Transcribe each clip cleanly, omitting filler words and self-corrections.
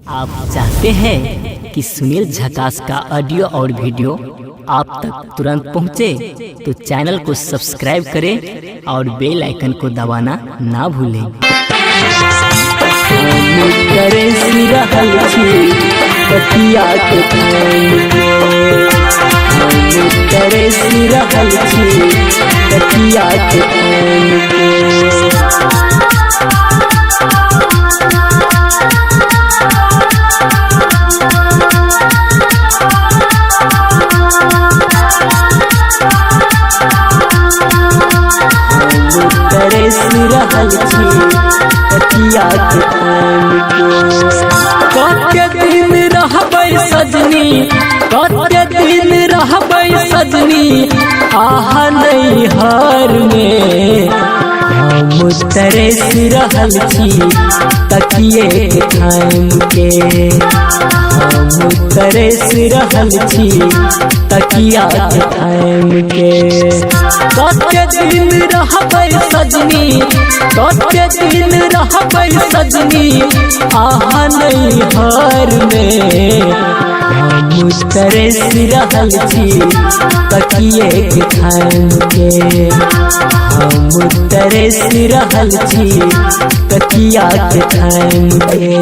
आप चाहते हैं कि सुनील झकास का ऑडियो और वीडियो आप तक तुरंत पहुंचे, तो चैनल को सब्सक्राइब करें और बेल आइकन को दबाना ना भूलें। कते दिन रहबै सजनी, कते दिन रहबै सजनी, आहा नैहर में हम तरस रहल छी तकिए के थाम के, हम तरस रहल छी तकिया के थाम के। कते दिन रहबै सजनी, कते दिन रहबै सजनी, आहा नैहर में हम तरस रहल छी तकिए के थाम के, हम तरस रहल छी तकिया के थाम के।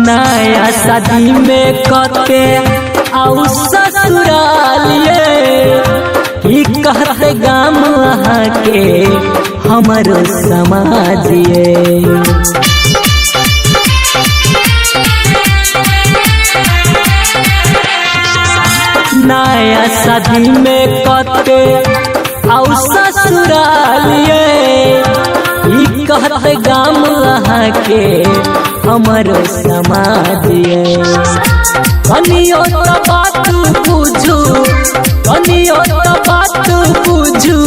नया शादी में कते आउ ससुरालिए, की कहते गाम अहाँ के हमरो समाजिए। नया शादी में कते आउ ससुरालिए, की कहते गाम अहाँ के हमरो समाजिए। कनियो त बात बुझू, कनियो त बात बुझू,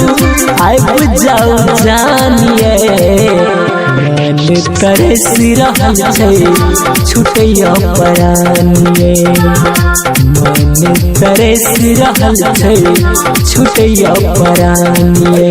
आबि जाउ जानिए। मन तरस रहल छै छुटैया परानिए, मन तरस रहल छै छुटैया परानिए।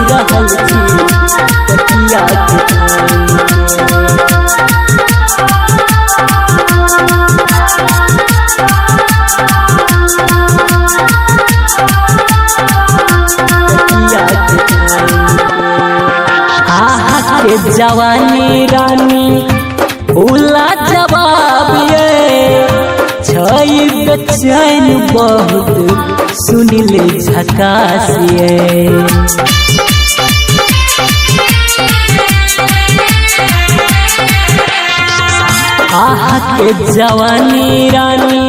रहल छी तकिया के थाम के। आहा के जवानी रानी उला जवाब ये छै बेचैन बहुत सुनिल झकास ये। आहा के जवानी रानी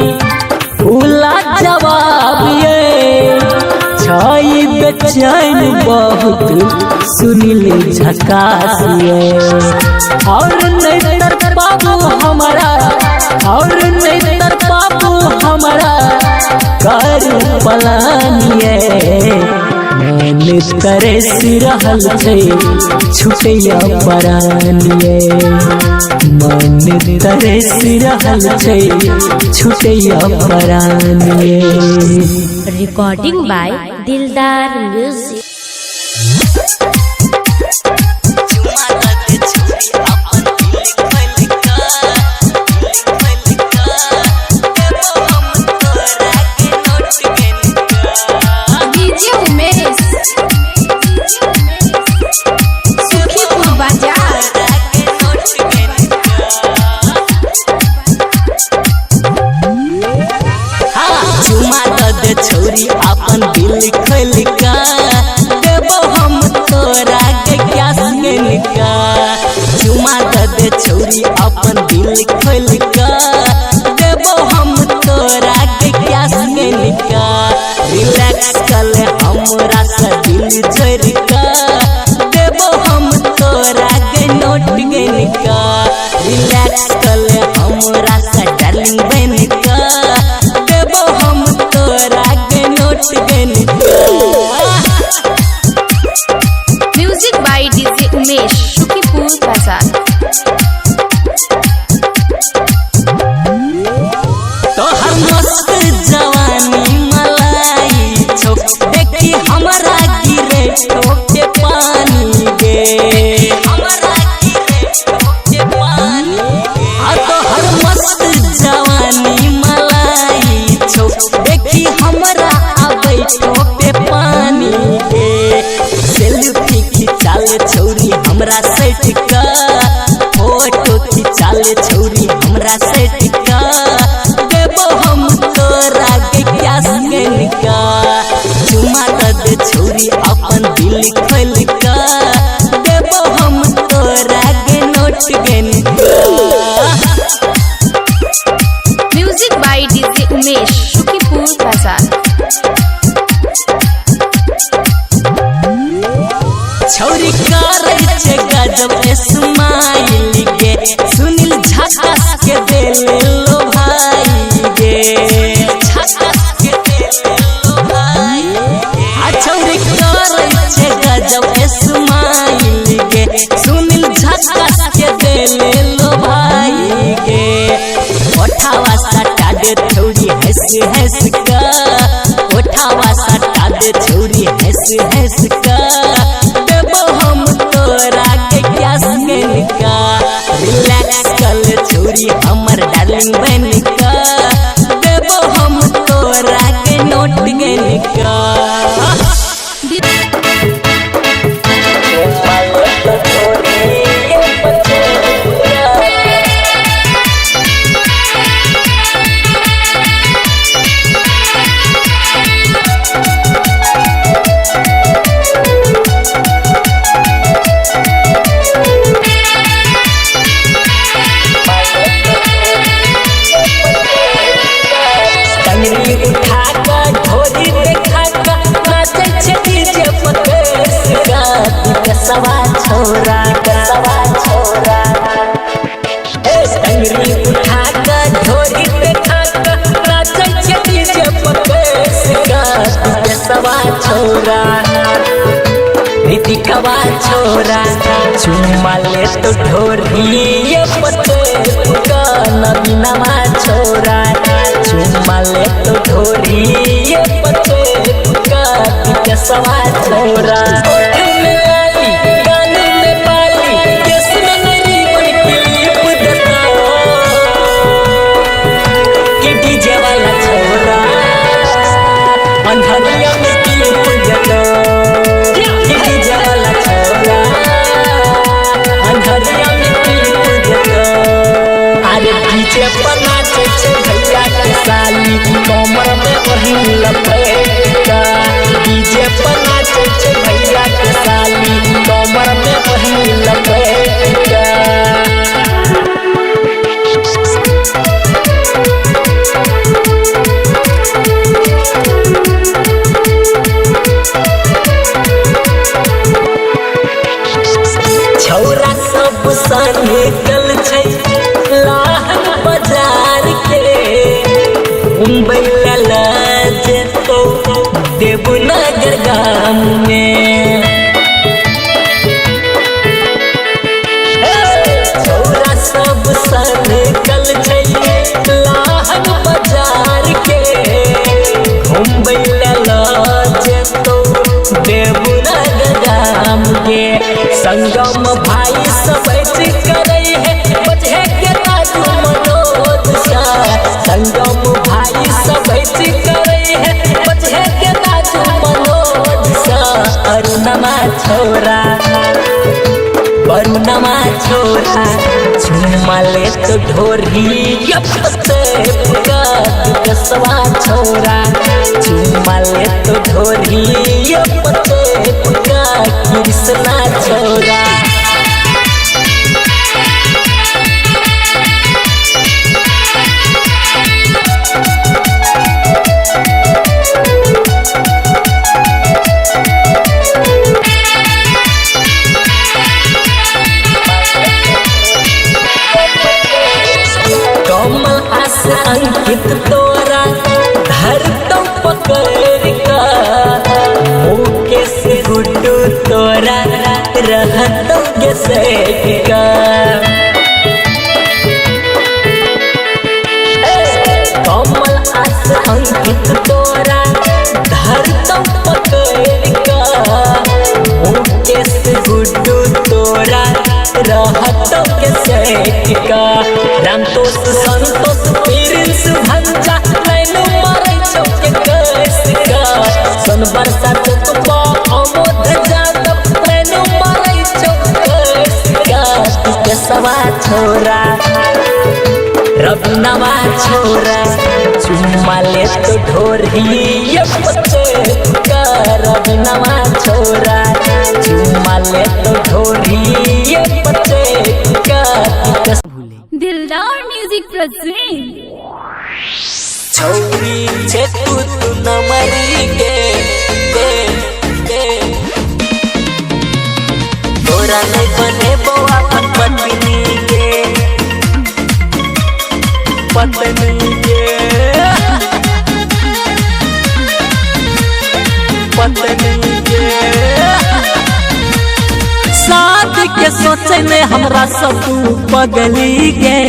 उला जवाब ये छै बेचैन बहुत सुनिल झकास ये। और नहीं तर बाबू हमारा, और नहीं तर बाबू हमारा कर पलानिए। मन तरस रहल छै छुटैया परानिए, मन तरस रहल छै छुटैया परानिए। Recording by Dildar music. DJ Umesh, Sukhipur बाजार। चुमा दे छौरी अपन दिल खोल का, देबो हम तोरा के क्या का। चुमा दे छौरी अपन दिल खोल का, देबो हम हमरा से दिल जोड़ का, देबो हम तोरा गे नोट गन का। रिलैक्स कर ले हमरा से डार्लिंग बन का, देबो हम तोरा गे नोट गन का। Music by DJ Umesh Sukhipur Bazar. तोहर मस्त जवानी मलाई छौ, देखी हमरा गिरे ठोके पानी गे, हमरा गिरे ठोके पानी गे। आ तोहर मस्त जवानी मलाई छौ, देखी हमरा आबै ठोके पानी गे। सेल्फी खिंचाल छौरी हमरा सेट का, फोटो खिंचाल छौरी हमरा सेट का, देबो हम तोरा के क्यास गन का। चुमा दे दे छौरी अपन दिल खोल का, देबो हम तोरा के नोट गन का। Music by DJ Umesh Sukhipur Bazar. छौरी करै छै गजब स्माइल गे, सुनील झकास के देले लो भाई गे, झकास के देले लो भाई गे। आ छौरी करै छै गजब स्माइल गे, सुनील झकास के देले लो भाई गे। ओठावा सटा दे छौरी हंस हंस का, ओठावा सटा दे छौरी हंस हंस का, देबो हम तोरा के क्यास गन का। रिलैक्स कर छौरी हमर डार्लिंग बन का, देबो हम तोरा के नोट गन का। टंगरी उठा का ढोरी देखा का, नाचै छै डीजे पतेस का, सवा छोरा सवा छोरा। ए टंगरी उठा का ढोरी देखा का, नाचै छै डीजे पतेस का, सवा छोरा ऋतिकवा छोरा। चुम्मा ले तो ढोरी ये पतेस का, नवीनवा छोरा। चुम्मा ले तो ढोरी ये पतेस का, सवा छोरा। ओठ में लाली कान में बाली, केस में मेरी बन क्लिप देता कि डीजे वाला छोरा अंधरिया में क्लिप देता, कि डीजे वाला छोरा अंधरिया में क्लिप देता। अरे डीजे पर नाचे छे भैया के साली, कमर में ओढ़नी लपेट का। डीजे पर नाचे छे भैया के साली, कमर में ओढ़नी लपेट का। छौरा सब निकल छै लाहन बाजार के, मुंबई ला जेतो देवनगर गाम में। छौरा सब निकल छै लाहन बाजार के, मुंबई ला जेतो देवनगर गाम के। संगम भाई सब करे है बजे के राजू मनोज शाह। संगम भाई सब करे है बजे के राजू मनोज शाह। अरुणमा छोरा वरुणमा छोरा, चुम्मा ले तो ढोरी कसवा छोरा। चुम्मा ले तो ढोरी कृष्णा छोरा। अंकित तोरा धरतौ पकड़ का, मुकेश गुड्डू तोरा रहतौ गे सेठ का। कमल आस अंकित तोरा धरतौ पकड़ का, मुकेश गुड्डू तोरा रहतौ के सेठ का। रामतोष संतोष प्रिंस भंजा नैनो मारै छौ के कस का, सोनबरसा चौक पर अमोद जादव नैनो मारै छौ कस का। केसवा छोरा रबनवा छोरा चुम्मा ले तो ढोरी का, रबनवा छोरा चुम्मा ले तो ढोरी का। दिलदार म्यूजिक प्रेजेंट। छौरी छे तू तू न मरी गे गे गे, तोरा नहीं बनेबो अपन पत्नी गे, पत्नी गे, पत्नी गे। शादी के सोचे ने हमरा सब तू पगली गे,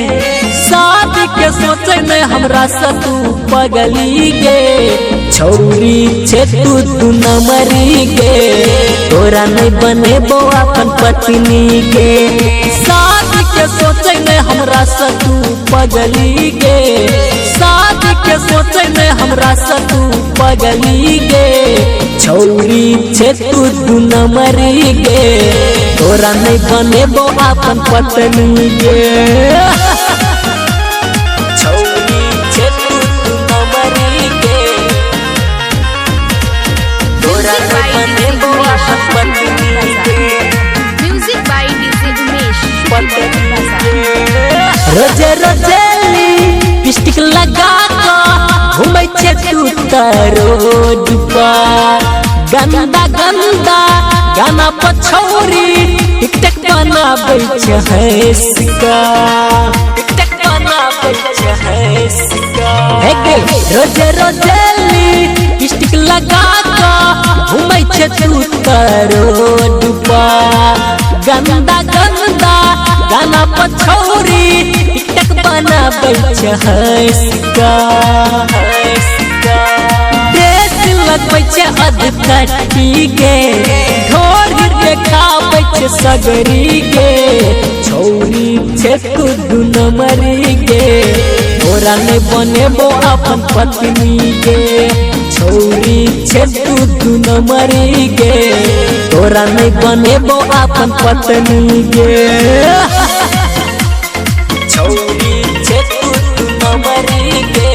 शादी के सोचे ने हमरा सब तू पगली गे। छौरी छे तू तू न मरी गे, तोरा नहीं बनेबो अपन पत्नी गे। शादी के सोचे ने हमरा सब तू पगली गे, शादी के सोचे ने हमरा सब तू पगली गे। छौरी छे तू तू न मरी गे, तोरा नहीं बनेबो अपन पत्नी गे। छौरी छे तू तू न मरी गे, तोरा नहीं बनेबो अपन पत्नी गे, म्यूजिक बाय डीजे उमेश। पत्नी गे। रोजे रोजे लिपस्टिक लगा के घूमै छे तू त रोड पर, गंदा गंदा गाना पर छौरी टिकटक बनाबै छै हंस का, टिकटक बनाबै छै हंस का। हे गे रोजे रोजे लिपस्टिक लगा के घूमै छे तू त रोड पर, गंदा गंदा गाना पर छौरी टिकटक बनाबै छै हंस का, हंस का। ड्रेस लगबै छै अधकट्टी गे, ढोर देखाबै छै सगरी गे। छौरी छे तू दू नंबरी गे, तोरा नहीं बनेबो अपन पत्नी गे। छौरी छे तू दू नंबरी गे, तोरा नहीं बनेबो अपन पत्नी गे। छौरी छे तू दू नंबरी गे,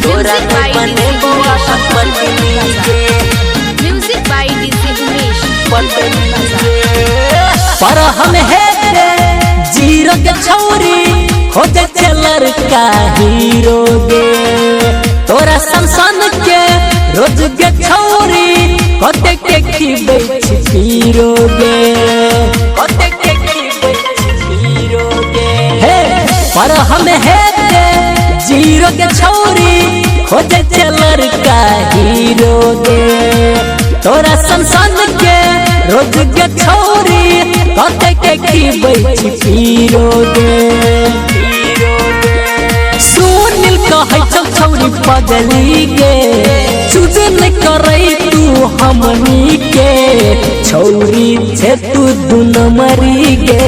तोरा नहीं बनेबो अपन पत्नी गे, म्यूजिक बाय डीजे उमेश। पत्नी गे। पर हम हे जीरो के छौरी खोजे छे लड़का हीरो गे, तोरा सन के रोज के छौरी कते के खिबै छी पीरो गे, कते के खिबै छी पीरो गे। हे पर हम हे जीरो के छौरी खोजे छे लड़का हीरो गे, तोरा सन के रोज के छौरी कते के खिबै छी पीरो गे। सुनील कहै छौ छौरी पगली गे, चूज नहि करै तू हमनी के। छौरी छे तू दू नंबरी गे,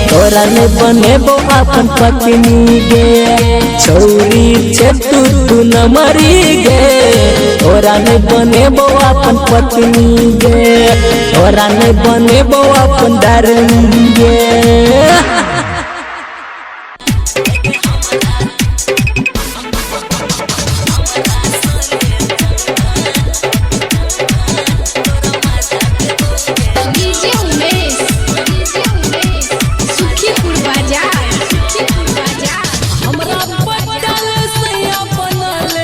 तोरा नहि बनेबो अपन पत्नी गे। छौरी छे तू दू नंबरी गे, तोरा नहि बनेबो अपन पत्नी गे, तोरा नहि बनेबो अपन डार्लिंग गे। डीजे उमेश, डीजे उमेश, सुखीपुर बाजार, सुखीपुर बाजार। हमरा पटल से बनल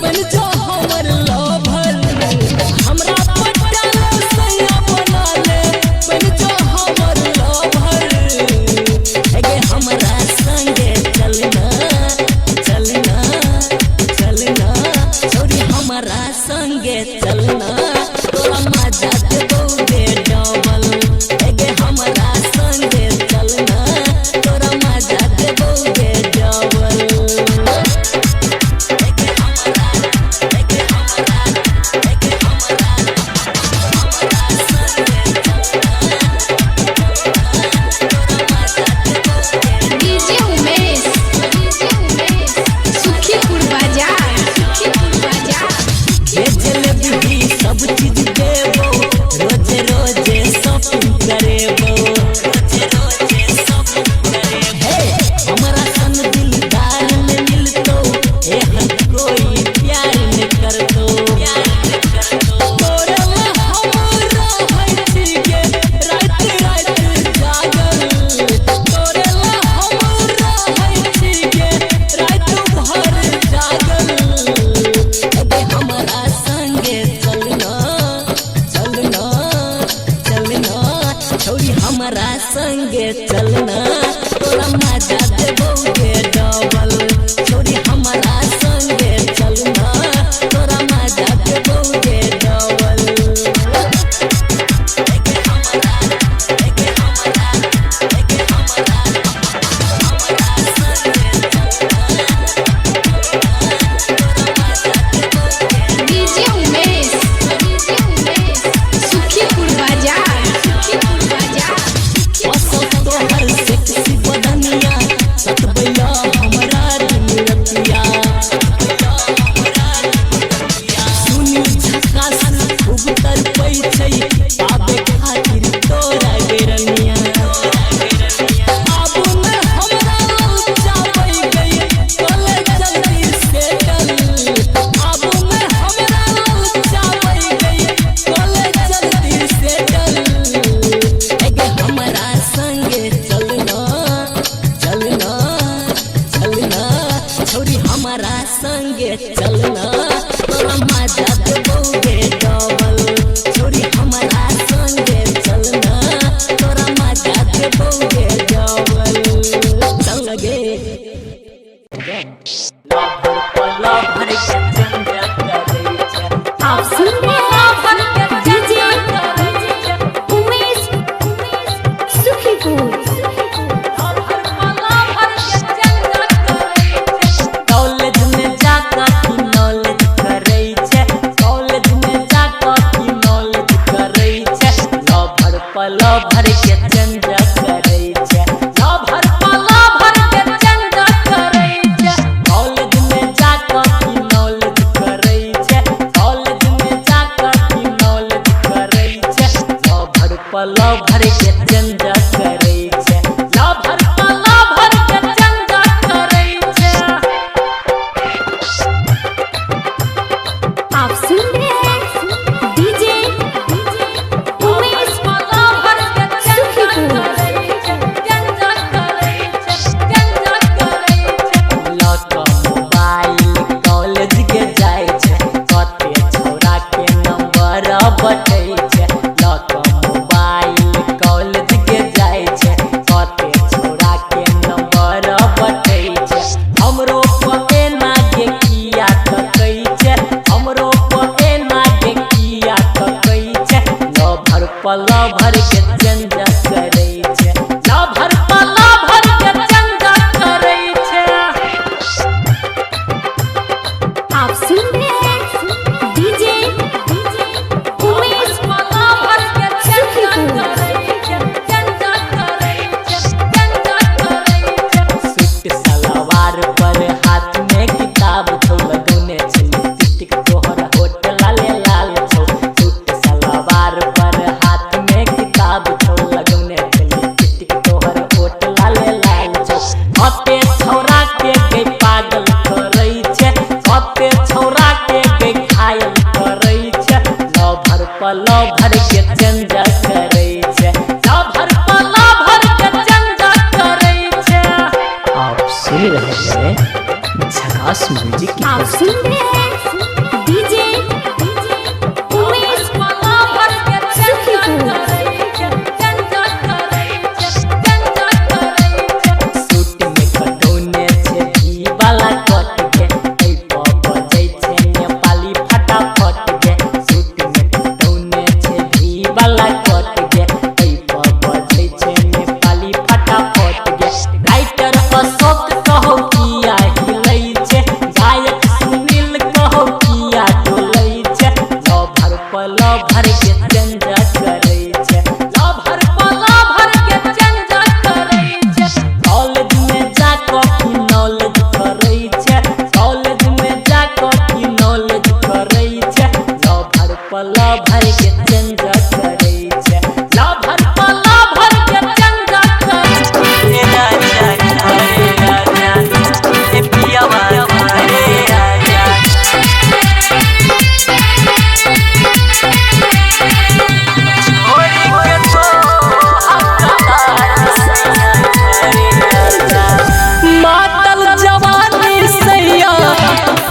बन जो हमर लोभर, हमरा पटल से बनल बन जो हमर लोभर। रतिया। सुनील झकास खूब तड़पै छै पाबे खातिर तोरा गेरनिया। आबू ने हमरा ललचाबै गई कले जल्दी सेटल। आबू ने हमरा ललचाबै गई कले जल्दी सेटल। एगे हमरा संगे चलना चलना चलना, छौरी हमरा संगे चलना, तोरा मजा देबौगे डबल। छौरी हमरा संगे चलना, तोरा मजा देबौगे डबल। चल गे आप सुन रहे हैं डीजे उमेश सुखीपुर। कॉलेज में जाकर की नॉलेज करै छै, कॉलेज में जाकर की नॉलेज करै छै, लभर पलभर के चंदा करै छै, लभर पलभर के चंदा करै छै। कॉलेज में जाकर की नॉलेज करै छै, कॉलेज में जाकर की नॉलेज करै छै, लभर पलभर के चंदा करै छै, लभर पलभर के चंदा करै छै। आप सुन रहे हैं डीजे उमेश सुखीपुर। लऽ मोबाइल कॉलेज के जाइ छै, कते छौड़ा के नंबर बटै छै। लऽ मोबाइल कॉलेज के जाइ छै, कते छौड़ा के नंबर बटै छै। हमरो पर एना गे किया तकै छै, हमरो पर एना गे किया तकै छै, लभर पलभर के चंदा करै छै, लभर पलभर के चंदा करै छै। आप सुन रहे हैं डीजे उमेश सुखीपुर। सूट सलवार पर हाथ में किताब छौ, लगौने छै लिपस्टिक तोहर होठ लाले लाल छौ। सूट सलवार पर हाथ में किताब छौ, लगौने छै लिपस्टिक तोहर होठ लाले लाल छौ। कते छौरा के गई पागल करै छै, कते छौरा के गई घायल करै छै, लभर पलभर के चंदा करै छै, लभर पलभर के चंदा करै छै। आप सुन रहे हैं झकास म्यूजिक की आप प्रस्तुति। सुन रहे हैं डीजे उमेश सुखीपुर। सूट में कटौने छै घी वाला कट के, ऐ पर बजै छै नेपाली फटाफट के। सूट में कटौने छै घी वाला कट के, ऐ पर बजै छै नेपाली फटाफट के। राइटर अशोक कहौ किया हिलै छै, गायक सुनील कहौ किया डोलै छै, लभर पलभर के चंदा करै छै, लभर पलभर के चंदा करै छै। कॉलेज में जाकऽ की नॉलेज करै छै, कॉलेज में जाकऽ की नॉलेज करै छै, लभर पलभर के चंदा करै छै, लभर पलभर के चंदा करै छै। मातल जवानी सैया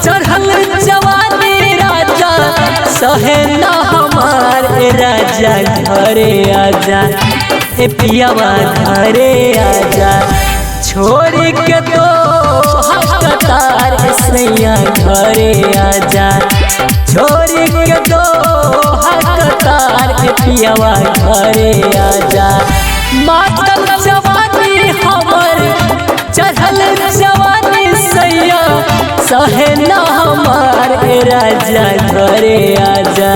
चढ़ल जवानी राजा, सहे ना हमार ए राजा घरे आजा, ए पियावा घरे आजा, छोड़ के तो हकतार सैया घरे आजा, छोड़ के तो हकतार ए पियावा घरे आजा। मातल जवानी हमर चढ़ल जवानी सैया, सहे ना हमार ए राजा घरे आजा,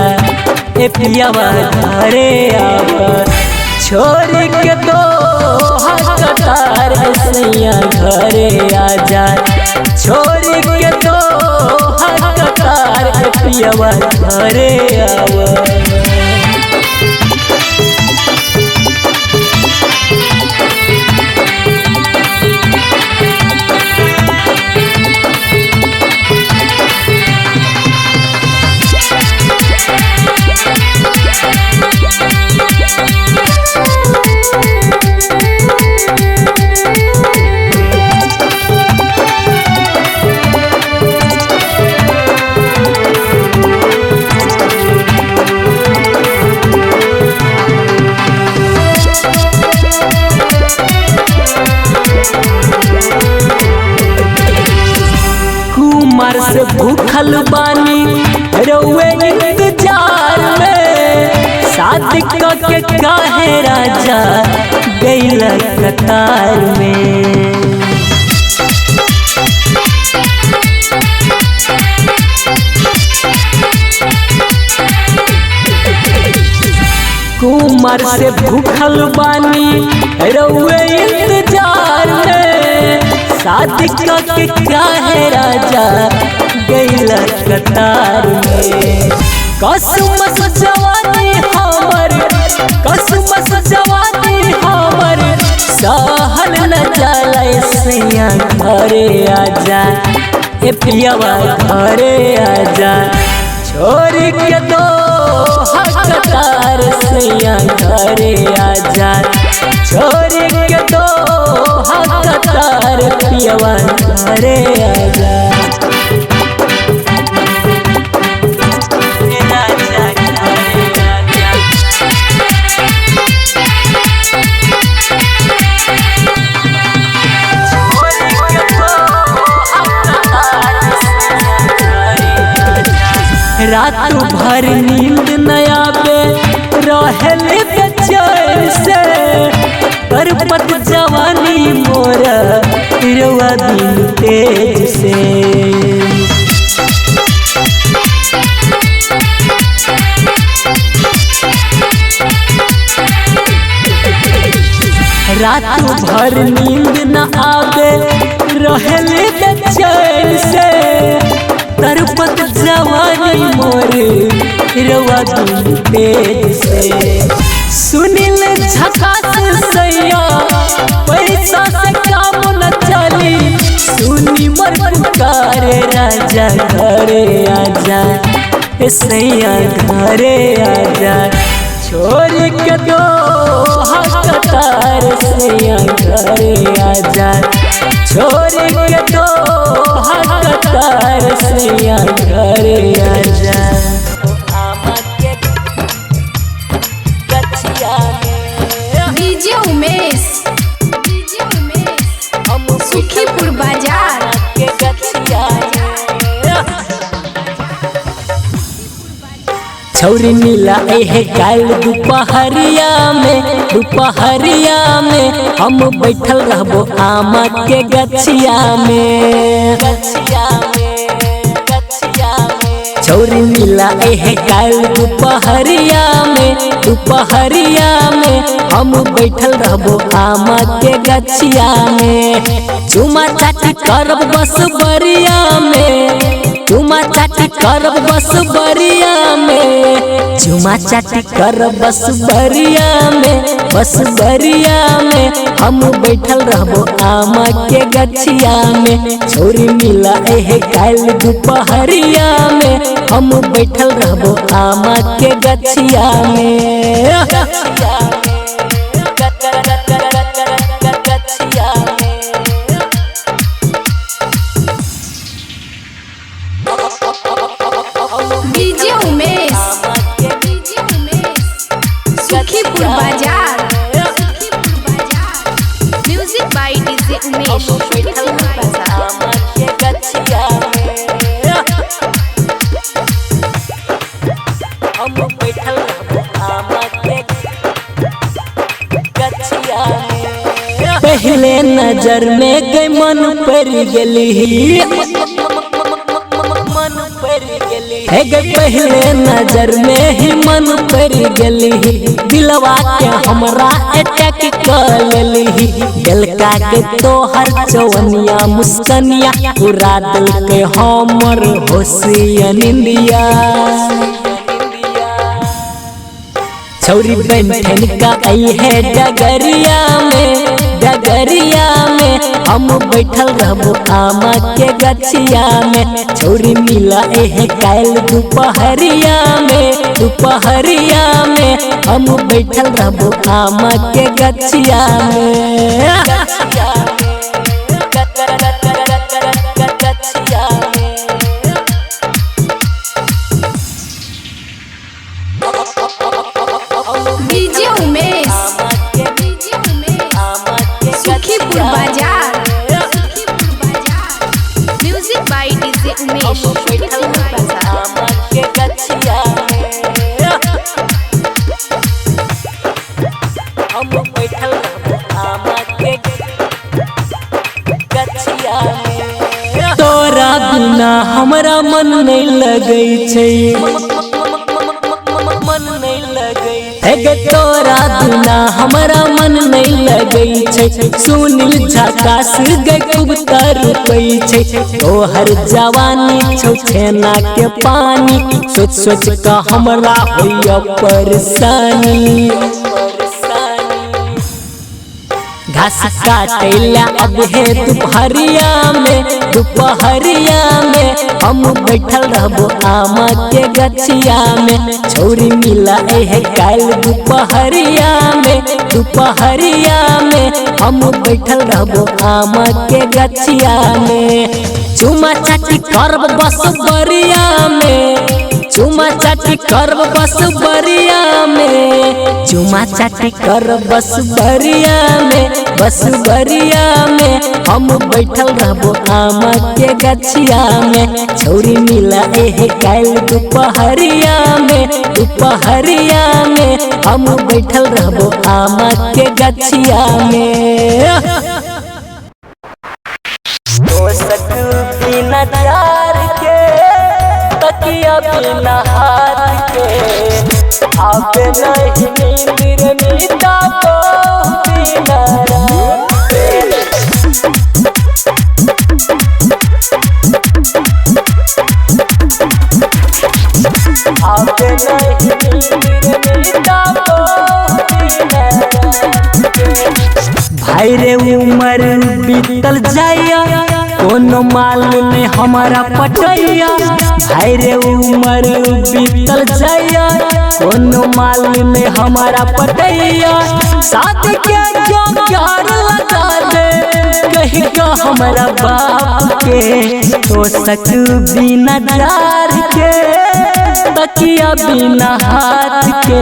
ए पियावा घरे आवा, छोड़ के तो हकतार सैया घरे आजा, छोड़ पियवा घरे आव। कुमार से भूखल बानी रउए इंतजार में, साथ के काहे राजा गइल कतार में। कुमार से भूखल बानी रउए इंतजार में, साथ के काहे राजा गइल कतार में। कसमस जवानी हमर, कसमस जवानी हमर सहल न जाला सैया घरे आजा, ए पियवा घरे आजा, छोड़ के दो हकदार सैया घरे आजा, छोड़ के दो हकदार पियवा घरे आजा। रात भर नींद न आवे रहल बेचैन से, परपत जवानी मोर रउआ दिन तेज से। रात भर नींद न आवे रहल बेचैन से, तरपत जवानी मोर रउआ दिन तेज से। सुनील झकास सैया पैसा से काम न चली, सुनी मर पुकारे राजा घरे आजा, ए सैया घरे आजा, छोड़ के दो हकदार सैया घरे आजा, छोड़ के दो हकदार सैया घरे आजा। डीजे उमेश, डीजे उमेश, सुखीपुर बाजार। छौरी नीला एहे काल दुपहरिया में, दुपहरिया में हम बैठल रहबो आमा के गछिया में। छौरी नीला एहे काल दुपहरिया में, दुपहरिया में हम बैठल रहबो आमा के गछिया में। चुमा चाटी करब बस बरिया में, चुमा चाटी करब बस बरिया में, चुमा चाटी करब बस बरिया में, बस बरिया में हम बैठल रहबो आमा के गछिया में। छौरी मिला एहे काल दुपहरिया में, हम बैठल रहबो आमा के गछिया में। DJ Umesh, DJ Umesh, Sukhipur Bazar. Sukhipur Bazar. Music by DJ Umesh, Sukhipur Bazar. पहले नजर में गई मन पड़ गेली, मन पड़ गेली। हे गे पहले नजर में ही मन पड़ गेली, दिलवा के हमरा अटैक कर लेली। दिलका के तोहर चवनिया मुस्कनिया पूरा दिल के हमर होशिया निंदिया। छौरी बंठन का आई है डगरिया में, डगरिया में हम बैठल रहबो आमा के गछिया में। छौरी मिला है कायल दोपहरिया में, दोपहरिया में हम बैठल रहबो आमा के गछिया में। DJ Umesh Sukhipur Bazar. Music by DJ Umesh Sukhipur Bazar. तोरा बिना हमरा मन नहीं लगै छै, हे तोरा बिना हमरा मन नहीं लगै छै। सुनील झकास गे खूब तड़पै छै, तोहर जवानी छौ छेना के पानी, सोच सोच के हमरा होइया परेशानी। घास काटैला अब हे दोपहरिया में, दोपहरिया में हम बैठल रहबो आमा के गछिया में। छौरी मिला है कायल दोपहरिया में, दोपहरिया में हम बैठल रहबो आमा के गछिया में। चुमा चाटी करब बस बरिया में, चुमा चाटी करब बस बरिया में, चुमा चाटी करब बस बरिया में, बस बरिया में हम बैठल रहबो आमा के गछिया में। छौरी मिला है कायल दोपहरिया में, दोपहरिया में हम बैठल रहबो आमा के गछिया में। बिना प्यार के तकिया बिना हाथ के आवे नहीं नींद रे नींदा बिना रात के। आवे नहीं नींद रे नींदा बिना रात के। भाई रे उमर बीतल जाया कोनो माल ने हमारा पटैया। भाई रे उमर बीतल जाया कोनो माल ने हमारा पटैया। साथ के जोगार लगा दे कही का हमारा बाप के, तो सक बिना जार के तकिया बिना हाथ के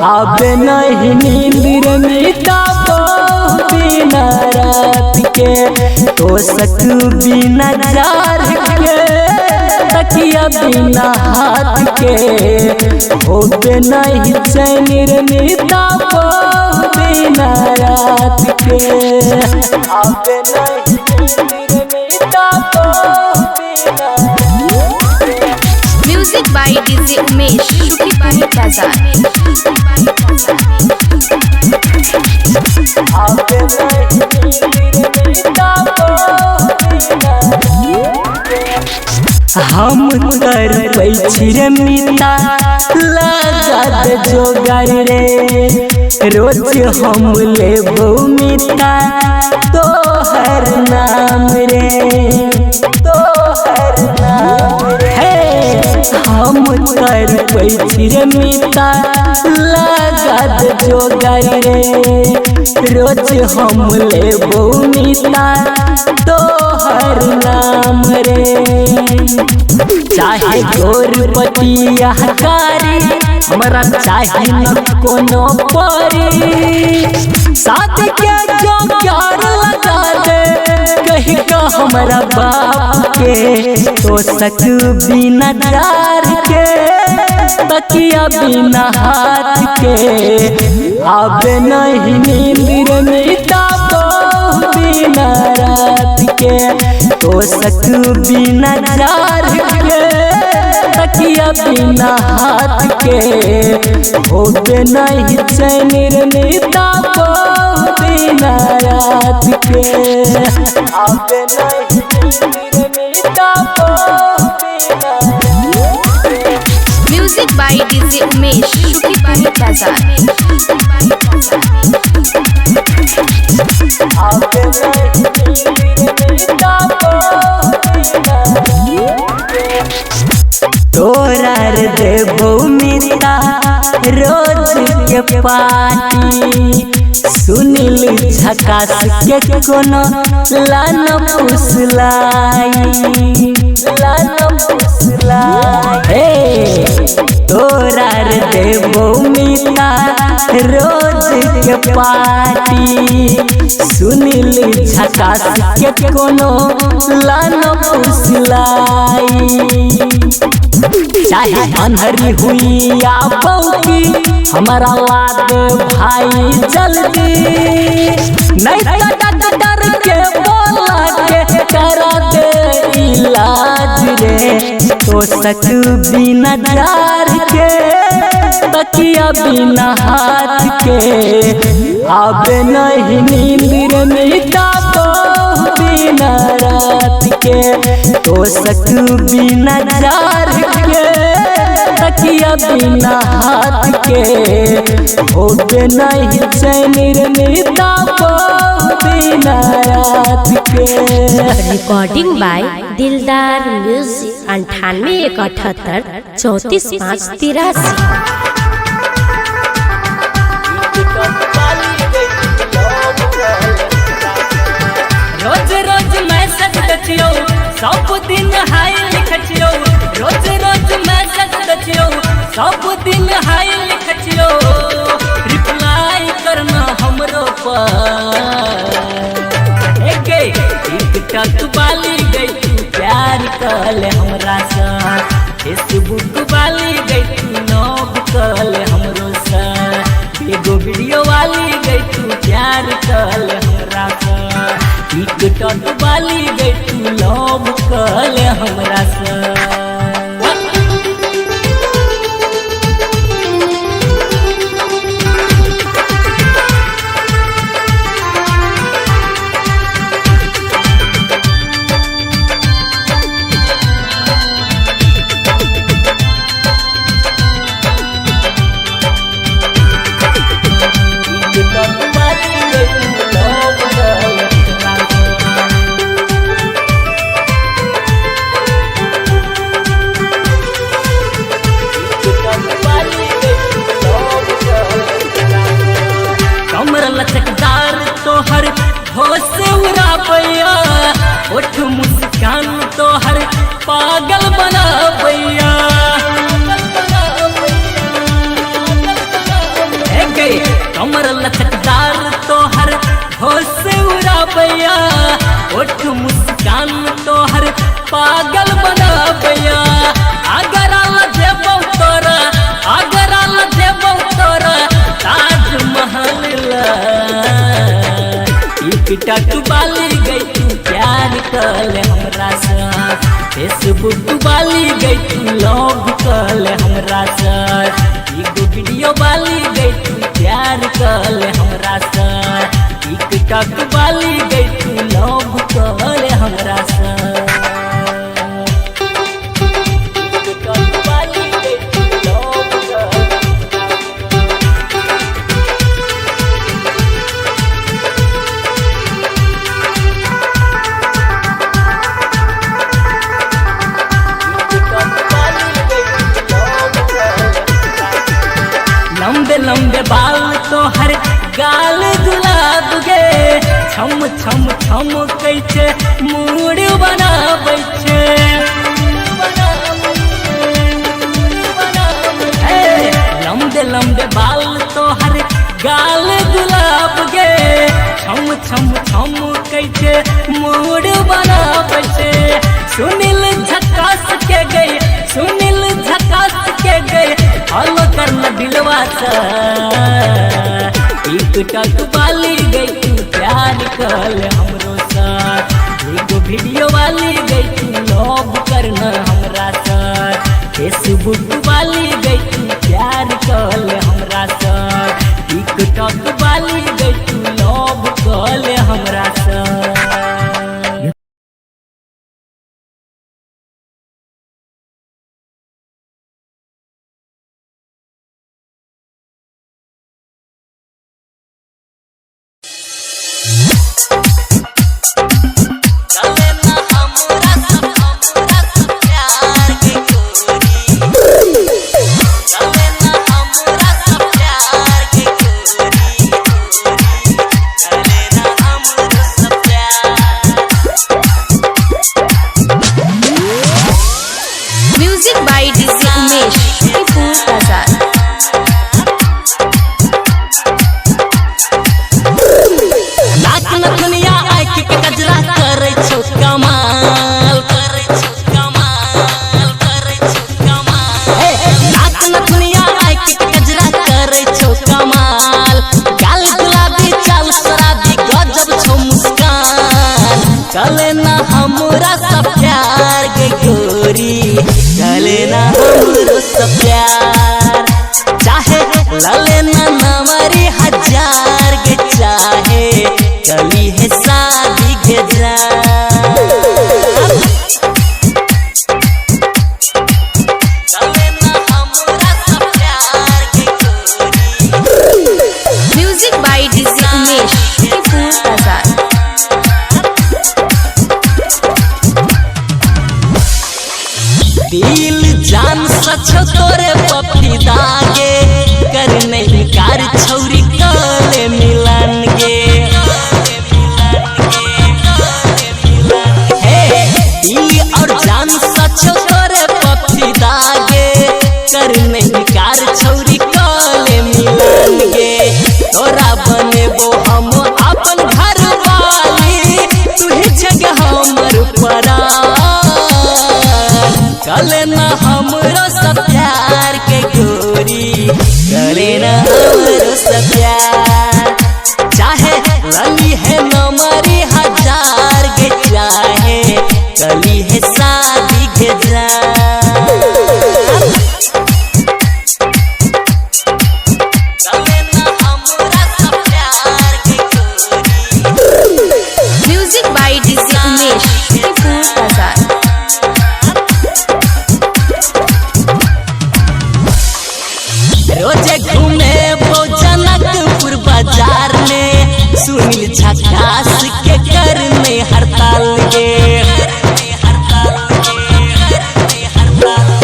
आवे नहीं नींद रे नींदा बिना रात के। तो सक बिना जार के तकिया बिना हाथ के होबे नहीं चैन रे नींदा बिना रात के। आवे नहीं नींद रे नींदा बिना। Music by DJ Umesh Sukhipur Bazar. आवे नहीं नींद रे नींदा हम कर छी रे मीता लगा दे जोगार रे, रोज हम लेबो मीता तोहर नाम रे, तोहर नाम रे। हम कर छी रे मीता लगा दे जोगार रे, रोज हम लेबो मीता तोहर नाम रे। चाहे गोरपतिया कारी हमरा चाहे न कोनो परी, साथ के जोगार लगा दे कही का हमरा बाप के, तो सक बिना जार के तकिया बिना हाथ के आवे नहीं नींद रे नींदा बिना रात के। तो सक बिना जार के तकिया बिना हाथ के होते नहीं चैन रे नीता बिना रात के आवे नहीं नींद रे नीता बिना music by DJ Umesh Shukipur बाजार। आवे नहीं नींद रे नीता तोरा रे देबो मिता रोज के पार्टी सुनील झकास के कोनो लान फुसलाई लान फुसलाई हे तोरा रे देबो मिता रोज के पार्टी सुनील झकास के कोनो लान फुसलाई चाहे अनहरी हुई या बौकी हमारा लाद भाई जल्दी नहीं तो डॉक्टर के बोला के करा दे इलाज रे तो सक बिना जार के तकिया बिना हाथ के आवे नहीं नींद रे नीता बिना रात के तो सक बिना जार के तकिया बिना हाथ के होते नहीं चैन रे नीता बिना रात के। रिकॉर्डिंग बाय दिलदार म्यूजिक 98 178 34 5 83। रोज रोज मैसेज दछियो सब दिन हाय लिखछियो रोज रोज मैसेज दछियो सब दिन हाय लिखछियो रिप्लाई करना हमरो पर एके टिकटॉक वाली गई तू प्यार कल हमरा सा फेसबुक वाली गई तू लव कल हमरो सा एगो वीडियो वाली गई तू प्यार कल हमरा सा टिकटॉक वाली गई तू लव कल हमरा सा। टिकटॉक वाली गई तू लव कल हमरा सा। कमर लचकदार तोहर होश उड़ाबैया ओठ मुस्कान तोहर पागल बनाबैया ए गई, कमर लचकदार तोहर होश उड़ाबैया ओठ मुस्कान तोहर पागल बनाबैया अगर आला जेबौ तोरा अगर आला जेबौ तोरा ताजमहल टिकटॉक वाली गई तू प्यार कल हमरा सा फेसबुक वाली गई तू लव कल हमरा सा एगो वीडियो वाली गई तू प्यार कल हमरा सा टिकटॉक वाली गई तू लव कल हमरा सा टिकटॉक वाली गई तू लव कल। लंबे लंबे बाल तोहर गाल गुलाब गे छम छम छम कैचे मूड बनाबै छे ए, लंबे लंबे बाल तोहर गाल गुलाब गे छम छम छम कैचे मूड बनाबै छे सुनील झकास के गई सुनील झकास के गई फॉलो करना दिलवा सा टिकटॉक वाली गई तू प्यार कल हमरो साथ एगो वीडियो वाली गई तू लव करना हमरा साथ। जान सच तोरे पफी दागे करने इनकार छौरी काले मिलन गे। हे दिल और जान सच तोरे पफी दागे करने इनकार छौरी काले मिलन गे। तोरा बनेबो हम अपन घर वाली तू ही जगह हमर परान। चले ना हमरो सब प्यार के गोरी चले ना हमरो सब प्यार। चाहे लली है नमरी हजार के चाहे कली है शादी के जान। चले ना हमरा सब प्यार के गोरी। Music by DJ Umesh Shukipur बाजार। रोजे घूमे जनकपुर बाजार में सुनील झकास के करने हड़ताल गे।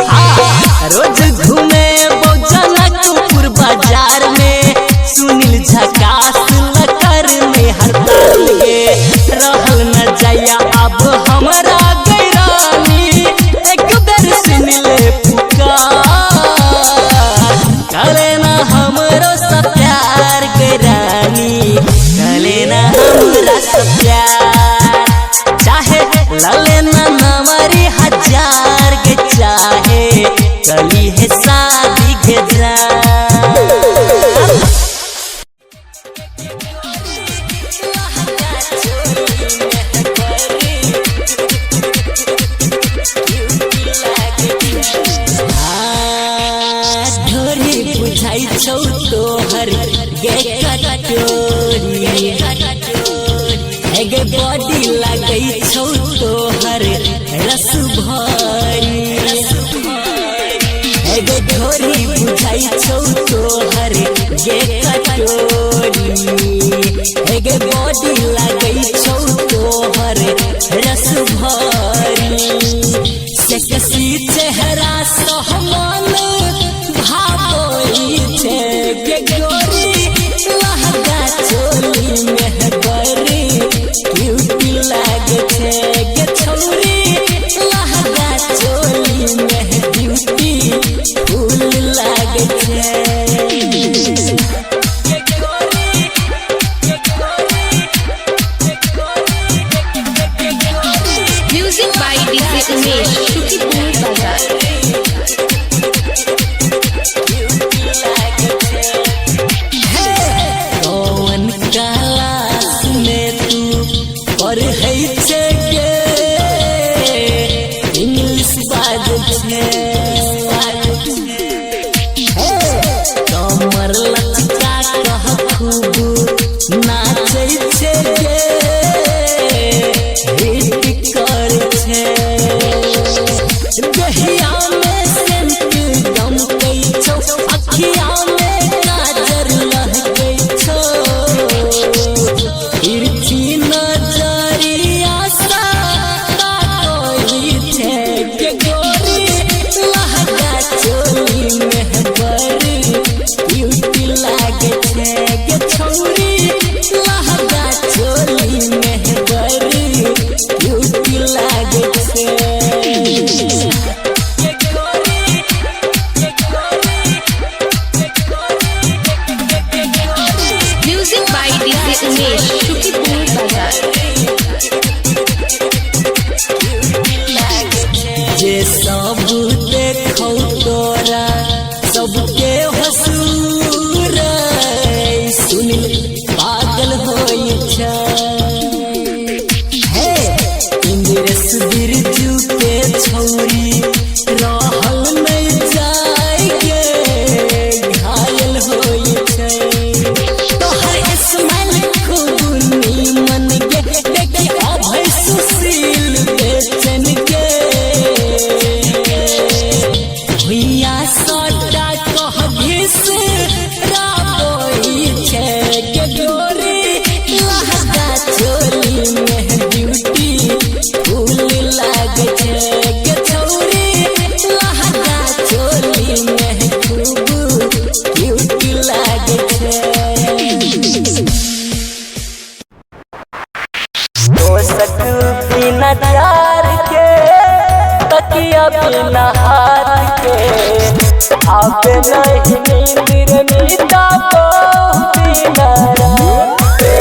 हाँ, रोज घूमे जनकपुर बाजार में सुनील झकास करने हड़ताल गे। रहल न जाया अब हमरा गैरानी एक बेर सुन ले पुकार। चले ना हमरो सब प्यार के रानी चले ना हमरा सब प्यार। चाहे लले ना नमरी हजार के चाहे कली है शादी के जान। ढोरी बुझाई छौ तोहर गे कटोरी हे गे बॉडी लगै छौ तोहर रस भरी। हे गे ढोरी बुझाई छौ तोहर गे कटोरी हे गे बॉडी लगै छौ तोहर रस भरी। सेक्सी चेहरा सहमन भावई छे गे गोरी लहंगा चोली में बड़ी क्यूटी लागे छे गे छौरी लहंगा चोली में ब्यूटी फूल लागे छे। Music by DJ Umesh Shukipur बाजार। कौन क्लास में तू पढ़ै छे गे इंग्लिश बाजै छे। कमर लचका कह खूब नाचै छे गे हिट करै छे। दहिया में सेंट दमकै छौ अखिया में काजर लहकै छौ। तिरछी नजरिया सा ताकै छे गे गोरी लहंगा चोली में बड़ी ब्यूटी लागे छे गे छौरी लहंगा चोली में बड़ी ब्यूटी लागे छे। Music by DJ Umesh Shukipur बाजार। जे सब देखौ तोरा सबके हसूर सुनिल पागल होइ छै। हे इंद्रेश बिरजू के छौरी रहल नै जाय गे घायल होइ छै। तोहर स्माइल खूब नीमन गे देखी अभय सुशील बेचन गे। भुइया सा तकिया बिना हाथ के आवे नहीं नींद रे मीता बहुत दिन रात के।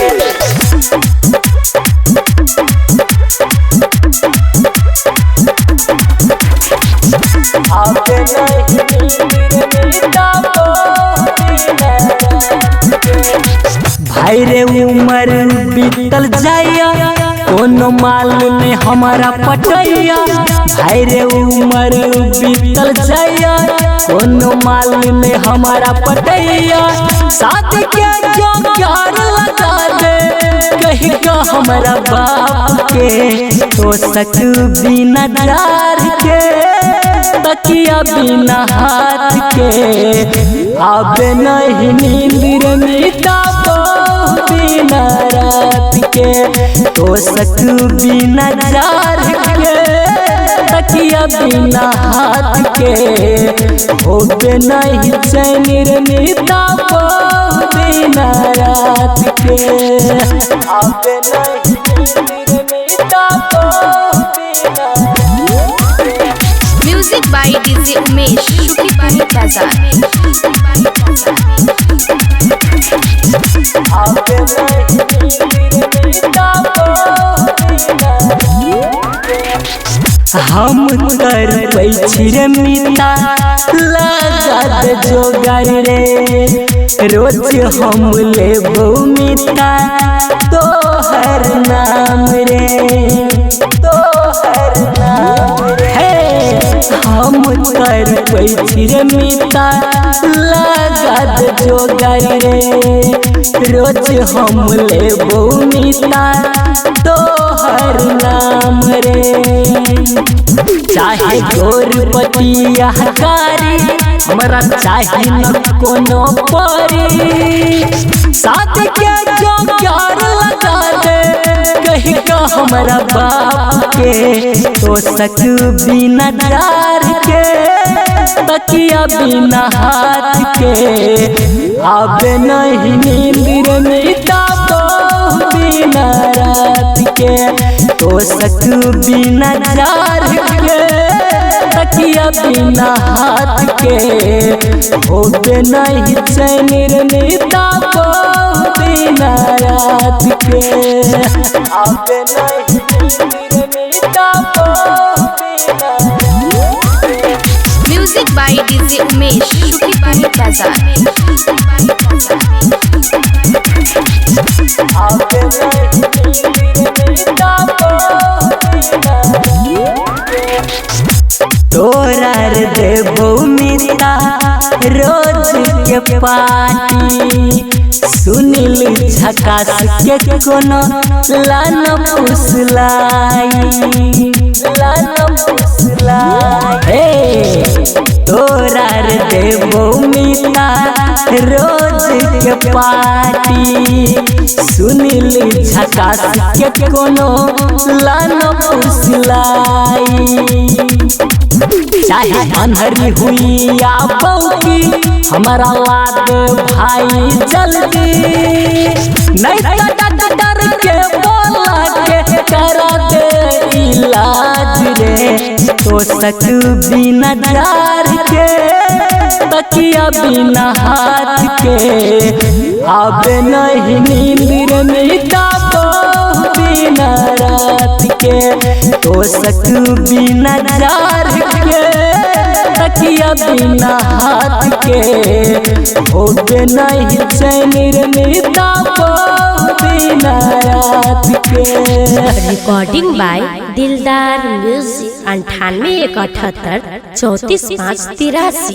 आवे नहीं नींद रे मीता बहुत दिन रात के। भाई रे उमर बीतल जाइया कोनो माल ने हमारा पटैया। भाई रे उमर बीतल जाइया कोनो माल ने हमारा पटैया। साथ के जो प्यार लगा दे कही का हमारा बाप के। तो सक बिना जार के तकिया बिना हाथ के आवे नहीं नींद रे मीता बहुत दिन रात के। तो सक बिना जार के तकिया बिना हाथ के होवे नहीं चैन रे मीता बहुत दिन रात के। आवे नहीं नींद रे मीता बहुत दिन रात के। Music by DJ Umesh Shukipur बाजार। आवे नहीं नींद रे मीता बहुत दिन रात के। हम कर पैछी रे मीता लगा दे जोगार रे। रोज हम लेबो मीता तोहर नाम रे तोहर नाम रे। हम कर पैछी रे मीता लगा दे जोगार रे। रोज हम लेबो मीता तोहर नाम रे। चाहे गोरपतिया कारी हमरा चाहे न कोनो परी। साथ के जो प्यार लगा दे कही का हमारा बाप के। तो सक बिना जार के तकिया बिना हाथ के आवे नहीं नींद रे मीता बहुत दिन रात के। तो सक बिना जार के तकिया बिना हाथ के होवे नहीं चैन रे मीता बहुत दिन रात के। आवे नहीं नींद रे मीता बहुत दिन रात के। Music by DJ Umesh Shukipur बाजार। आवे नहीं नींद रे मीता बहुत दिन रात के। तोरा रे देबो मीता रोज के पार्टी। सुनील झकास के कोनो लान फुसलाई लान फुसलाई। हे तोरा रे देबो मीता रोज के पार्टी। सुनील झकास के कोनो लान फुसलाई। चाहे अनहरी हुई या बौकी हमारा लाद भाई जल्दी। नहीं तो डॉक्टर के बोला के करा दे इलाज रे। तो सक बिना जार के तकिया बिना हाथ के आवे नहीं नींद रे मीता बहुत दिन रात के। तो सक बिना जार के तकिया बिना हाथ के होवे नहीं चैन रे मीता बहुत दिन रात के। रिकॉर्डिंग बाय दिलदार म्यूजिक 98 178 34 5 83।